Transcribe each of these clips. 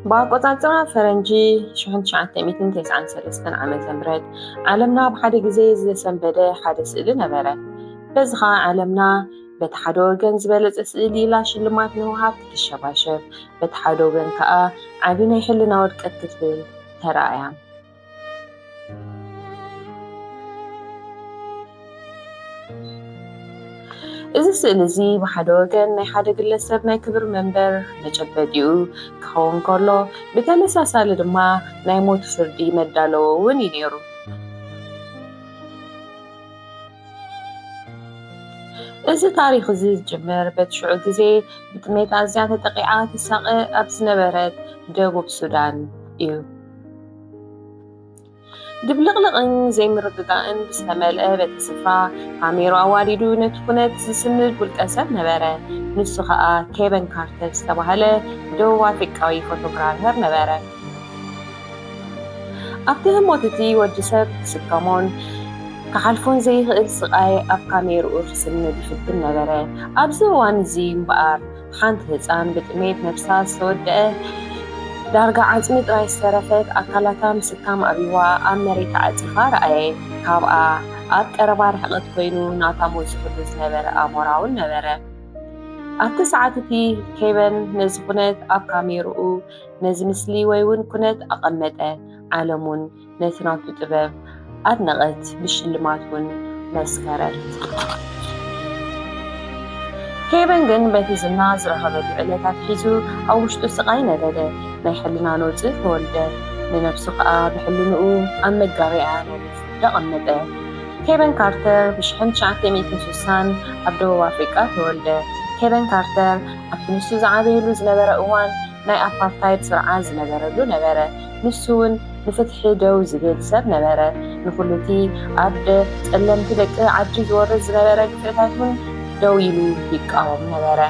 ብኣቆጻጽራ ፈረንጂ ሽሕን ትሽዓተ ሚእትን ተስዓን ሰለስተን ዓመተ ምህረት ዓለምና ብሓደ ግዜ ዘሰንበደ ሓደ ስእሊ ነበረ። በዚ ኸኣ ዓለምና በቲ ሓደ ወገን ዝበለጸ ስእሊ ኢላ ሽልማት ንምሃብ ክትሸባሸብ፣ በቲ ሓደ ወገን ከኣ ዓቢ ናይ ሕልና ውድቀት ክትብል ተራእያ። እዚ ስእሊ እዚ ብሓደ ወገን ናይ ሓደ ግለሰብ ናይ ክብሪ መንበር መጨበጢኡ ክኸውን ከሎ፣ ብተመሳሳሊ ድማ ናይ ሞት ፍርዲ መዳለዎ እውን እዩ ነይሩ። እዚ ታሪኽ እዚ ዝጅምር በቲ ሽዑ ግዜ ብጥሜት ኣዝያ ተጠቒዓ ትሳቐ ኣብ ዝነበረት ደቡብ ሱዳን እዩ። ድብልቕልቕን ዘይምርግጋእን ብዝተመልአ በቲ ስፍራ ካሜሩ ኣዋዲዱ ነቲ ኩነት ዝስንድ ውልቀ ሰብ ነበረ። ንሱ ኸኣ ኬቨን ካርተር ዝተባህለ ደቡብ ኣፍሪቃዊ ፎቶግራፈር ነበረ። ኣብቲ ህሞት እቲ ወዲ ሰብ ክስከሞን ክሓልፎን ዘይኽእል ስቓይ ኣብ ካሜርኡ ክስንድ ይፍትን ነበረ። ኣብዚ እዋን እዚ እምበኣር ሓንቲ ህጻን ብጥሜት ነብሳ ዝተወደአ ዳርጋ ዓጽሚ ጥራይ ዝተረፈት ኣካላታ ምስካም ኣቢዋ ኣብ መሬት ተዓጺፋ ረኣየ። ካብኣ ኣብ ቀረባ ርሕቀት ኮይኑ ናታ ሞት ዝሕሉ ዝነበረ ኣሞራ እውን ነበረ። ኣብቲ ሰዓት እቲ ኬቨን ነዚ ኩነት ኣብ ካሜርኡ ነዚ ምስሊ ወይ እውን ኩነት ኣቐመጠ። ዓለም እውን ነቲ ናቱ ጥበብ ኣድነቐት፣ ብሽልማት እውን መስከረት። ኬቨን ግን በቲ ዝና ዝረኸበሉ ዕለት ኣትሒዙ ኣብ ውሽጡ ስቓይ ነደደ። ናይ ሕልና ነውጺ ተወልደ። ንነብሱ ከኣ ብሕልንኡ ኣብ መጋበያ ናይ ፍርዲ ኣቐመጠ። ኬቨን ካርተር ብሽሕን ትሽዓተ ሚእትን ስሳን ኣብ ደቡብ ኣፍሪቃ ተወልደ። ኬቨን ካርተር ኣብቲ ንሱ ዝዓበየሉ ዝነበረ እዋን ናይ ኣፓርታይድ ስርዓት ዝነበረሉ ነበረ። ንሱ እውን ንፍትሒ ደው ዝብል ሰብ ነበረ። ንኹሉ እቲ ኣብ ደ-፣ ጸለምቲ ደቂ ዓዲ ዝወርድ ዝነበረ ግፍዕታት እውን ደው ኢሉ ይቃወም ነበረ።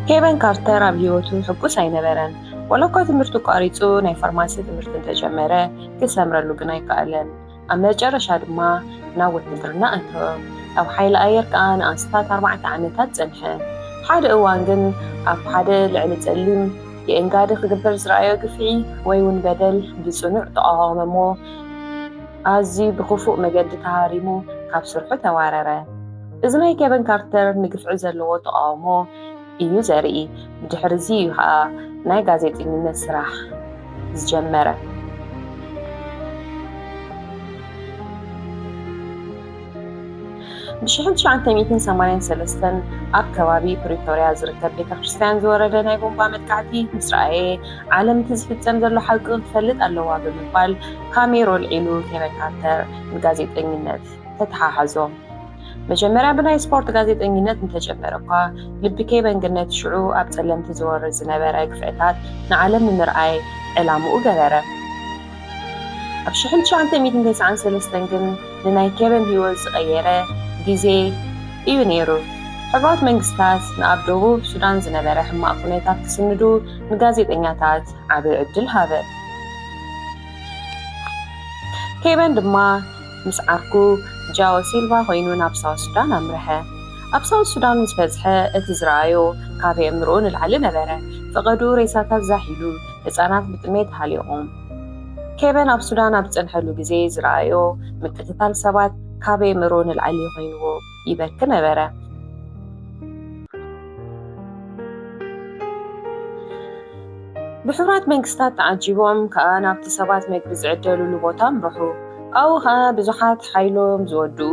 ኬቨን ካርተር ኣብ ህይወቱ ሕጉስ ኣይነበረን። ዋላ እኳ ትምህርቱ ኣቋሪጹ ናይ ፋርማሲ ትምህርቲ እንተጀመረ፣ ክሰምረሉ ግን ኣይከኣለን። ኣብ መጨረሻ ድማ ናብ ውትድርና ኣተወ። ኣብ ሓይሊ ኣየር ከኣ ንኣስታት ኣርባዕተ ዓመታት ጸንሐ። ሓደ እዋን ግን ኣብ ሓደ ልዕሊ ጸሊም የእንጋዲ ክግበር ዝረኣዮ ግፍዒ ወይ እውን በደል ብጽኑዕ ተቓወመ እሞ ኣዝዩ ብኽፉእ መገዲ ተሃሪሙ ካብ ስርሑ ተባረረ። እዚ ናይ ኬቨን ካርተር ንግፍዒ ዘለዎ ተቓውሞ እዩ ዘርኢ። ብድሕሪ እዚ እዩ ኸኣ ናይ ጋዜጠኝነት ስራሕ ዝጀመረ። ብሽሕን ትሽዓተ ሚእትን ሰማንያን ሰለስተን ኣብ ከባቢ ፕሪቶርያ ዝርከብ ቤተ ክርስቲያን ዝወረደ ናይ ቦምባ መጥቃዕቲ ምስ ረኣየ፣ ዓለም እቲ ዝፍጸም ዘሎ ሓቂ ክትፈልጥ ኣለዋ ብምባል ካሜሮ ኣልዒሉ ኬቨን ካርተር ንጋዜጠኝነት ተተሓሓዞ። መጀመርያ ብናይ ስፖርት ጋዜጠኝነት እንተጀመረ እኳ፣ ልቢ ኬቨን ግን ነቲ ሽዑ ኣብ ጸለምቲ ዝወርድ ዝነበረ ግፍዕታት ንዓለም ንምርኣይ ዕላምኡ ገበረ። ኣብ ሽሕን ትሽዓተ ሚእትን ተስዓን ሰለስተን ግን ንናይ ኬቨን ህይወት ዝቐየረ ግዜ እዩ ነይሩ። ሕቡራት መንግስታት ንኣብ ደቡብ ሱዳን ዝነበረ ሕማቕ ኩነታት ክስንዱ ንጋዜጠኛታት ዓቢ ዕድል ሃበ። ኬቨን ድማ ምስ ዓርኩ ጃኦ ሲልቫ ኮይኑ ናብ ሳውት ሱዳን ኣምርሐ። ኣብ ሳውት ሱዳን ምስ በጽሐ እቲ ዝረኣዮ ካብ የእምርኡ ንላዕሊ ነበረ። ፈቐድኡ ሬሳታት ዛሕ ኢሉ፣ ህጻናት ብጥሜት ሃሊቖም። ኬቨን ኣብ ሱዳን ኣብ ዝጸንሐሉ ግዜ ዝረኣዮ ምቅትታል ሰባት ካብ የእምርኡ ንላዕሊ ኮይንዎ ይበኪ ነበረ። ብሕቡራት መንግስታት ተዓጂቦም ከኣ ናብቲ ሰባት መግቢ ዝዕደልሉ ቦታ ኣምርሑ። ኣብኡ ከኣ ብዙሓት ሓይሎም ዝወድኡ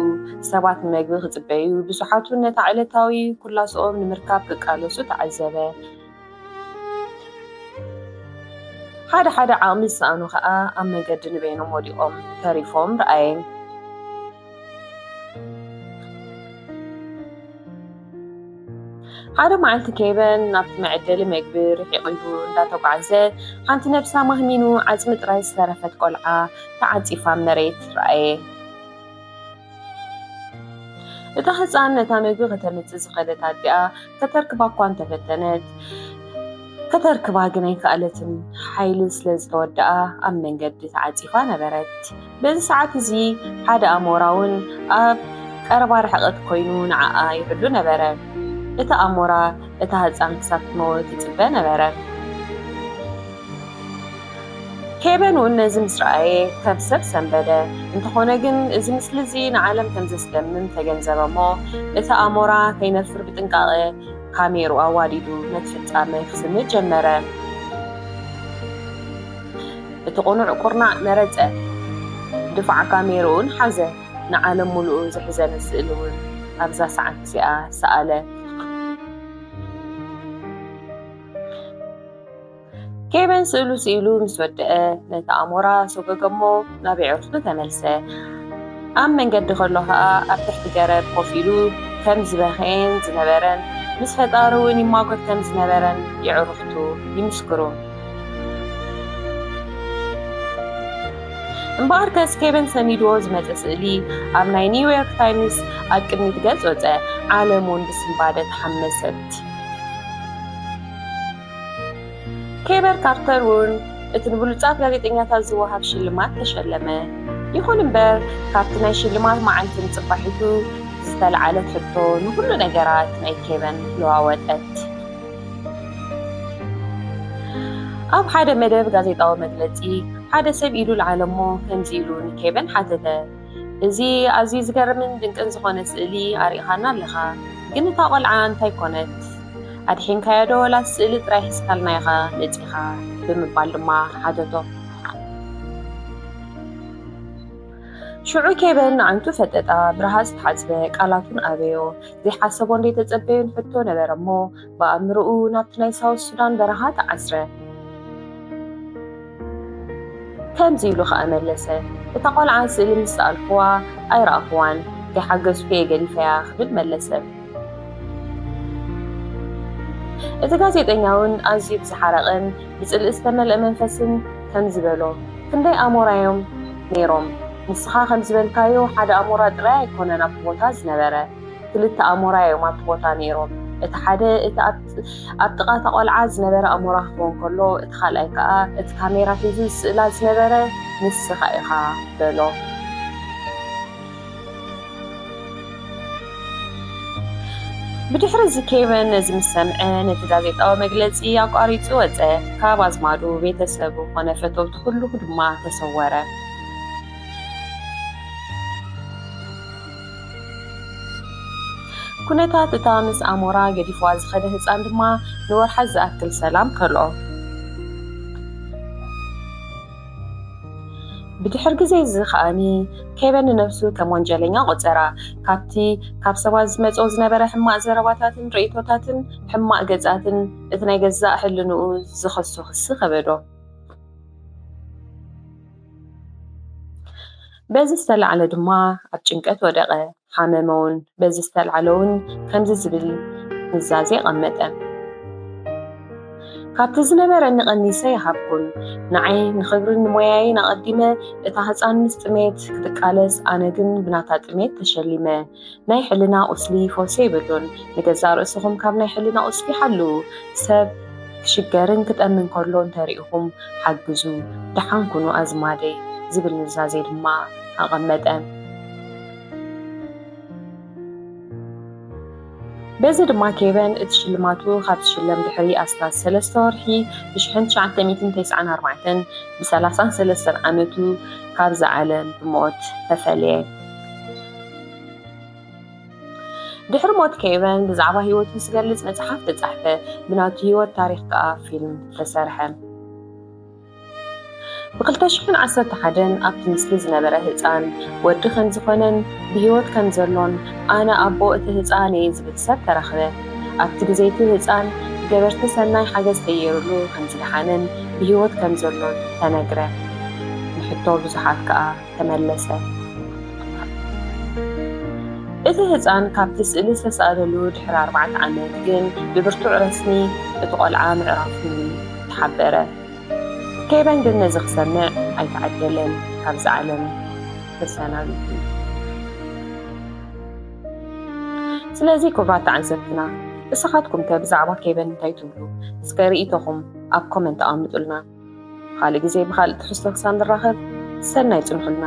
ሰባት ንመግቢ ክጽበዩ፣ ብዙሓት እውን ነታ ዕለታዊ ኩላስኦም ንምርካብ ክቃለሱ ተዓዘበ። ሓደ ሓደ ዓቕሚ ዝሰኣኑ ከኣ ኣብ መገዲ ንበይኖም ወዲቖም ተሪፎም ረኣየ። ሓደ መዓልቲ ኬቨን ናብቲ መዐደሊ መግቢ ርሒቕ ኢሉ እንዳተጓዕዘ፣ ሓንቲ ነብሳ ማህሚኑ ዓጽሚ ጥራይ ዝተረፈት ቆልዓ ተዓጺፋ ኣብ መሬት ረኣየ። እታ ህጻን ነታ መግቢ ከተምጽእ ዝኸደት ኣዲኣ ከተርክባ እኳ እንተፈተነት፣ ከተርክባ ግን ኣይከኣለትን። ሓይሊ ስለ ዝተወደኣ ኣብ መንገዲ ተዓጺፋ ነበረት። በዚ ሰዓት እዚ ሓደ ኣሞራ እውን ኣብ ቀረባ ርሕቀት ኮይኑ ንዓኣ ይሕሉ ነበረ። እቲ ኣሞራ እታ ህጻን ክሳብ ትመውት ይጽበ ነበረ። ኬቨን እውን ነዚ ምስ ረኣየ ከም ሰብ ሰንበደ። እንተኾነ ግን እዚ ምስሊ እዚ ንዓለም ከም ዘስደምም ተገንዘበ እሞ እቲ ኣሞራ ከይነፍር ብጥንቃቐ ካሜርኡ ኣዋዲዱ ነቲ ፍጻመ ክስንድ ጀመረ። እቲ ቅኑዕ ቁርናዕ መረጸ። ድፋዕ ካሜርኡን ሓዘ። ንዓለም ሙሉኡ ዘሕዘነ ስእሊ እውን ኣብዛ ሰዓት እዚኣ ሰኣለ። ኬቨን ስእሉ ስኢሉ ምስ ወደአ ነቲ ኣሞራ ሰጎገ እሞ ናብ የዕሩኽቱ ተመልሰ። ኣብ መንገዲ ከሎ ኸኣ ኣብ ትሕቲ ገረብ ኮፍ ኢሉ ከም ዝበኸየን ዝነበረን ምስ ፈጣሪ እውን ይማጎት ከም ዝነበረን የዕሩኽቱ ይምስክሩ። እምበኣርከስ ኬቨን ሰኒድዎ ዝመጸ ስእሊ ኣብ ናይ ኒውዮርክ ታይምስ ኣብ ቅድሚት ገጽ ወጸ፣ ዓለም እውን ብስንባደ ተሓመሰት። ኬቨን ካርተር እውን እቲ ንብሉጻት ጋዜጠኛታት ዝወሃብ ሽልማት ተሸለመ። ይኹን እምበር ካብቲ ናይ ሽልማት መዓልቲ ንጽባሒቱ ዝተለዓለት ሕቶ ንኹሉ ነገራት ናይ ኬቨን ለዋወጠት። ኣብ ሓደ መደብ ጋዜጣዊ መግለጺ ሓደ ሰብ ኢዱ ለዓለ እሞ ከምዚ ኢሉ ንኬቨን ሓተተ፣ እዚ ኣዝዩ ዝገርምን ድንቅን ዝኾነ ስእሊ ኣርኢኻና ኣለኻ፣ ግን እታ ቆልዓ እንታይ ኮነት? ኣድሒንካያ ዶ ወላስ ስእሊ ጥራይ ሒዝካልና ኢኻ መጺኻ? ብምባል ድማ ሓተቶ። ሽዑ ኬቨን ንዓይንቱ ፈጠጣ፣ ብረሃጽ ተሓጽበ፣ ቃላቱን ኣበዮ። ዘይሓሰቦን ዘይተጸበዮን ሕቶ ነበረ እሞ ብኣእምሮኡ ናብቲ ናይ ሳውት ሱዳን በረኻ ተዓስረ። ከምዚ ኢሉ ኸኣ መለሰ፣ እታ ቆልዓ ስእሊ ምስ ሰኣልክዋ ኣይረኣኽዋን፣ ከይሓገዝኩ እየ ገዲፈያ ክብል መለሰ። እቲ ጋዜጠኛ እውን ኣዝዩ ብዝሓረቐን ብጽልኢ ዝተመልአ መንፈስን ከምዚ በሎ፣ ክንደይ ኣሞራ እዮም ነይሮም፣ ንስኻ ከም ዝበልካዮ ሓደ ኣሞራ ጥራይ ኣይኮነን ኣብቲ ቦታ ዝነበረ፣ ክልተ ኣሞራ እዮም ኣብቲ ቦታ ነይሮም። እቲ ሓደ እቲ ኣብ ኣብ ጥቓ እታ ቆልዓ ዝነበረ ኣሞራ ክኸውን ከሎ፣ እቲ ካልኣይ ከኣ እቲ ካሜራ ሒዙ ዝስእላ ዝነበረ ንስኻ ኢኻ በሎ። ብድሕሪ እዚ ኬቨን ነዚ ምስ ሰምዐ ነቲ ጋዜጣዊ መግለጺ ኣቋሪጹ ወጸ። ካብ ኣዝማዱ፣ ቤተሰቡ ኮነ ፈተውቱ ኩሉ ድማ ተሰወረ። ኩነታት እታ ምስ ኣሞራ ገዲፍዋ ዝኸደ ህጻን ድማ ንወርሓት ዝኣክል ሰላም ከልኦ። ብድሕር ግዜ እዚ ከኣኒ ኬቨን ንነብሱ ከም ወንጀለኛ ቆጸራ። ካብቲ ካብ ሰባት ዝመጾ ዝነበረ ሕማቕ ዘረባታትን ርእይቶታትን ሕማቕ ገጻትን እቲ ናይ ገዛእ ሕልንኡ ዝኸሶ ክሲ ከበዶ። በዚ ዝተላዕለ ድማ ኣብ ጭንቀት ወደቐ። ሓመመውን በዚ ዝተላዕለውን ከምዚ ዝብል ኑዛዜ ኣቐመጠ። ካብቲ ዝነበረኒ ቀኒሰ ይሃብኩን። ንዓይ ንኽብርን ንሞያይን ኣቐዲመ እታ ህጻን ምስ ጥሜት ክትቃለስ ኣነ ግን ብናታ ጥሜት ተሸሊመ። ናይ ሕልና ቁስሊ ፈውሲ የብሉን። ንገዛእ ርእስኹም ካብ ናይ ሕልና ቁስሊ ሓልዉ። ሰብ ክሽገርን ክጠምን ከሎ እንተሪእኹም ሓግዙ። ደሓን ኩኑ ኣዝማደይ ዝብል ኑዛዜ ድማ ኣቐመጠ። በዚ ድማ ኬቨን እቲ ሽልማቱ ካብ ዝሽለም ድሕሪ ኣስታት ሰለስተ ወርሒ ብ ሽሕን ትሽዓተ ሚእትን ተስዓን ኣርባዕተን ብ ሰላሳን ሰለስተን ዓመቱ ካብዛ ዓለም ብሞት ተፈልየ። ድሕሪ ሞት ኬቨን ብዛዕባ ህይወቱ ዝገልጽ መጽሓፍ ተጻሕፈ፣ ብናቱ ህይወት ታሪኽ ከኣ ፊልም ተሰርሐ። ብ ክልተ ሽሕን ዓሰርተ ሓደን ኣብቲ ምስሊ ዝነበረ ህጻን ወዲ ከም ዝኾነን ብህይወት ከም ዘሎን ኣነ ኣቦ እቲ ህጻን እየ ዝብል ሰብ ተረኽበ። ኣብቲ ግዜ እቲ ህጻን ብገበርቲ ሰናይ ሓገዝ ተገይሩሉ ከም ዝደሓነን ብህይወት ከም ዘሎን ተነግረ። ንሕቶ ብዙሓት ከኣ ተመለሰ። እቲ ህጻን ካብቲ ስእሊ ዝተሳእለሉ ድሕሪ ኣርባዕተ ዓመት ግን ብብርቱዕ ረስኒ እቲ ቆልዓ ምዕራፉ ተሓበረ። ኬቨን ግን ነዚ ክሰምዕ ኣይተዓደለን፣ ካብዛ ዓለም ተሰናቢቱ። ስለዚ ክቡራት ተዓዘብትና፣ ንስኻትኩም ከ ብዛዕባ ኬቨን እንታይ ትብሉ? እስከ ርእይቶኹም ኣብ ኮመንት ኣቐምጡልና። ካልእ ግዜ ብኻልእ ትሕዝቶ ክሳብ ንራኸብ፣ ሰናይ ጽንሑልና።